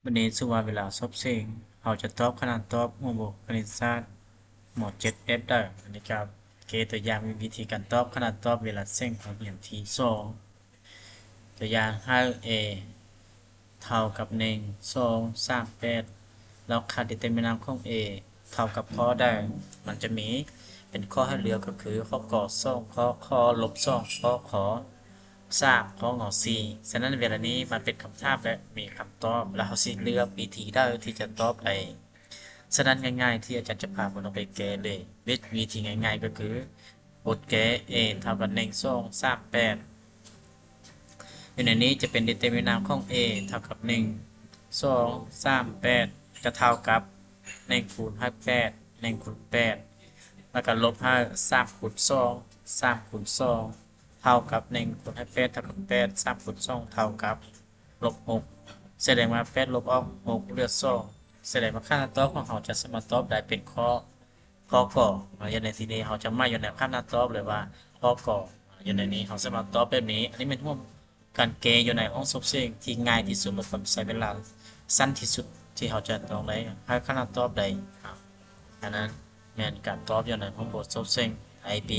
ວັນນີ້ຊື່ວ່າເວລາສອບເສັງ ເຮົາຈະຕອບຂະໜານຕອບຫົວບົດຄະນິດສາດ ມໍເຈັດເອັຟ ເດີ. ອັນນີ້ກໍເກຕົວຢ່າງວິທີການຕອບຂະໜານຕອບເວລາເສັງຂອງຮຽນທີສອງ. ຕົວຢ່າງໃຫ້ A ເທົ່າກັບໜຶ່ງ ສອງ ສາມ ແປດ ແລ້ວຄັດດີເຕີມິນານຂອງ A ເທົ່າກັບຂໍ້ໃດ ມັນຈະມີເປັນຂໍ້ໃຫ້ເລືອກກໍຄື ຂໍ້ ກ ສອງຂໍ້ ຂ ລົບສອງຂໍ້ ຂ ສາມຂໍ້ ງ ສີ່. ສະນັ້ນເວລານີ້ມັນເປັນຄຳຖາມ ແລະ ມີຄຳຕອບ ແລະ ເຮົາຊິເລືອກວິທີໃດທີ່ຈະຕອບໄດ້. ສະນັ້ນງ່າຍໆ ທີ່ອາຈານຈະພາພວກເຮົາໄປແກ້ເລີຍ ວິ ວິທີງ່າຍໆ ກໍຄືບົດແກ້ A ເທົ່າກັບໜຶ່ງ ສອງ ສາມ ແປດ. ຢູ່ໃນນີ້ຈະເປັນດີເຕີມິນານຂອງ A ເທົ່າກັບໜຶ່ງ ສອງ ສາມ ແປດ ຈະເທົ່າກັບໜຶ່ງຄູນໃຫ້ແປດ ໜຶ່ງຄູນແປດ ແລ້ວກໍລົບໃຫ້ສາມຄູນສອງ ສາມຄູນສອງ ເທົ່າກັບໜຶ່ງຄູນໃຫ້ແປດ ເທົ່າກັບແປດ ສາມຄູນສອງ ເທົ່າກັບລົບຫົກ. ສະແດງວ່າແປດລົບອອກຫົກເຫຼືອສອງ. ສະແດງວ່າຄະນະຕອບຂອງເຮົາຈະສາມາດຕອບໄດ້ເປັນຂໍ້ ຂໍ້ ກ. ຢູ່ໃນທີ່ນີ້ເຮົາຈະໝາຍຢູ່ໃນຄະນະຕອບເລີຍວ່າຂໍ້ ກ. ຢູ່ໃນນີ້ເຮົາສາມາດຕອບແບບນີ້. ອັນນີ້ແມ່ນຮ່ວມການແກ້ຢູ່ໃນຫ້ອງສອບເສັງທີ່ງ່າຍທີ່ສຸດ ແລະ ກໍໃຊ້ເວລາສັ້ນທີ່ສຸດທີ່ເຮົາຈະຕ້ອງໄດ້ໃຫ້ຄະນະຕອບໄດ້. ອັນນັ້ນແມ່ນການຕອບຢູ່ໃນຫ້ອງບົດສອບເສັງ IB